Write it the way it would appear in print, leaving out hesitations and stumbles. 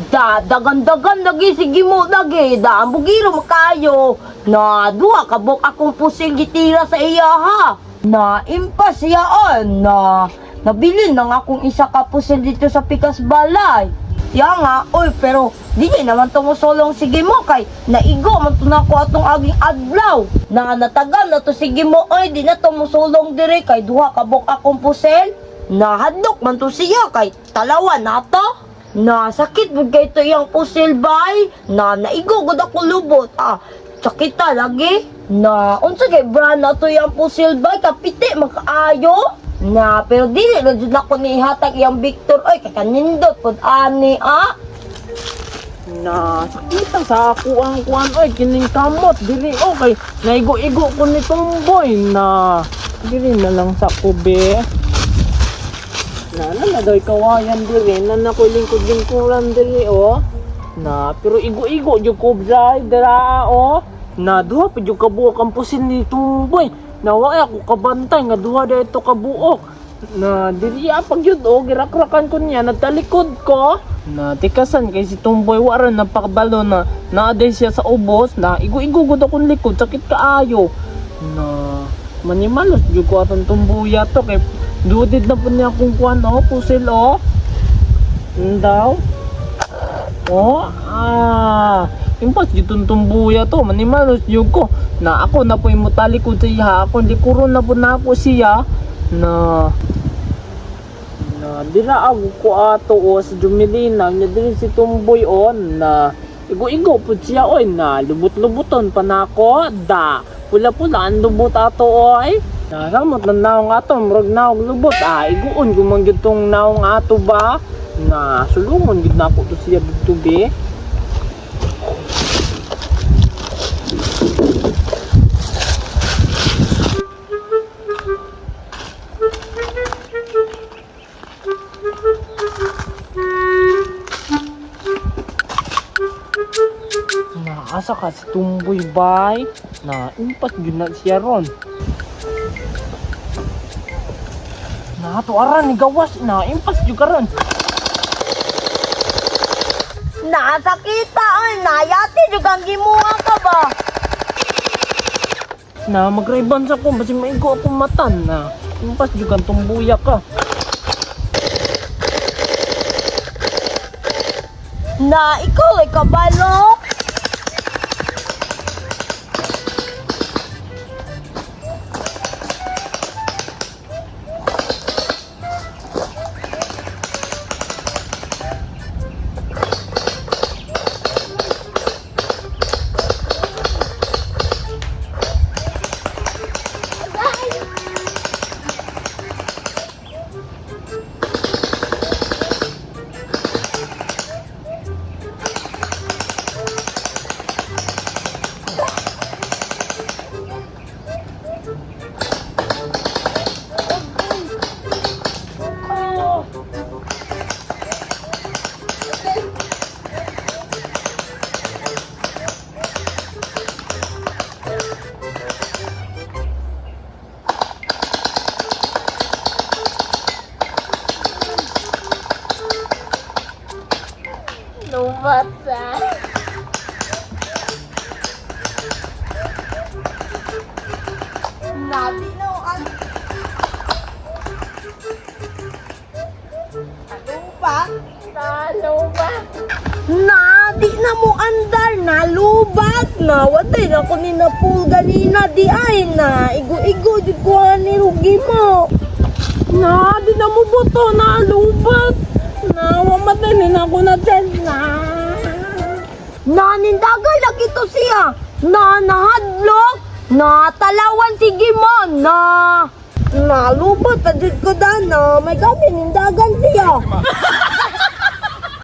Da dagan-dagan lagi sige mo lagi da ang bugiro makayo. Na duha ka buok akong pusil gitira sa iya ha. Na impas siya on na nabilin na nga akong isa ka pusil dito sa Pikas Balay. Siya nga, oy, pero di niya naman tumusulong sige mo kay naigo man to nako atong aging adlaw. Na natagal na to sige mo, oy, di na tumusulong dire kay duha ka buok akong pusil. Nahadlok man to siya kay talawan na to. Nasakit mo kay to iyang pusil bay. Na naigo gud ako lubot. Ah, sakita lagi. Na unsa kay brand na to iyang pusil bay kapiti makaayo. Na pero dili na jud nako nihatag iyang Victor oy kay kanindot pud ani ah. Na sakita sa ako ang kuan oy kining kamot diri okay naigo-igo ko ni Tumboy na diri na lang sa kube. Na na na daw kawayan diri na na ko lingkod-lingkuran diri oh. Na pero igo-igo jud ko dry dira oh. Na duha pa jud kabuok ang pusil ni Tumboy. Na wa ako kabantay nga duha da ito kabuok. Na diri pag yun oh girakrakan ko niya nagtalikod ko. Na tikasan kay si Tumboy waran na pakbalo na naaday siya sa ubos na igo-igo gud akong likod sakit kaayo. Na manimalos jud ko atong tumbuya to kay dudid na po niya akong kuan oh pusil oh. Ndaw. Oh, ah. Impas jud tong tumbuya to, manimalos jud ko. Na ako na po imutalikod sa iya, ako likuron na po na ako siya na na dira ako ko ato o sa Jumilina nya diri si Tumboy o na igo-igo pud siya oy na lubot-luboton pa nako da pula-pula ang lubot ato oy na samot lang naong ato murag naong lubot ah iguon gumang gyud tong naong ato ba na sulungon gyud nako to siya didto be. Naasa ka si Tumboy bay na impas gyud na siya ron. Na to aran ni gawas na impas gyud karon. Nasakita oy nayati jud ang gimuha ka ba. Na magrayban sa ko basi maigo akong mata na impas jud kang tumbuya ka. Na ikaw ay kabalo. Lubat sa. Na di no ang Nalubat? Nalubat. Na, di na mo andar, nalubat na. Watay na ko ni napul ganina, di ay na. Igo-igo, di ko ani rugi mo. Na di na mo buto na lubat. Na mamatay ni na ako na dyan na. Nanindagal lagi to siya. Na nahadlok, na talawan si Gimo, na nalubat na jud ko dana. May gani nindagan siya.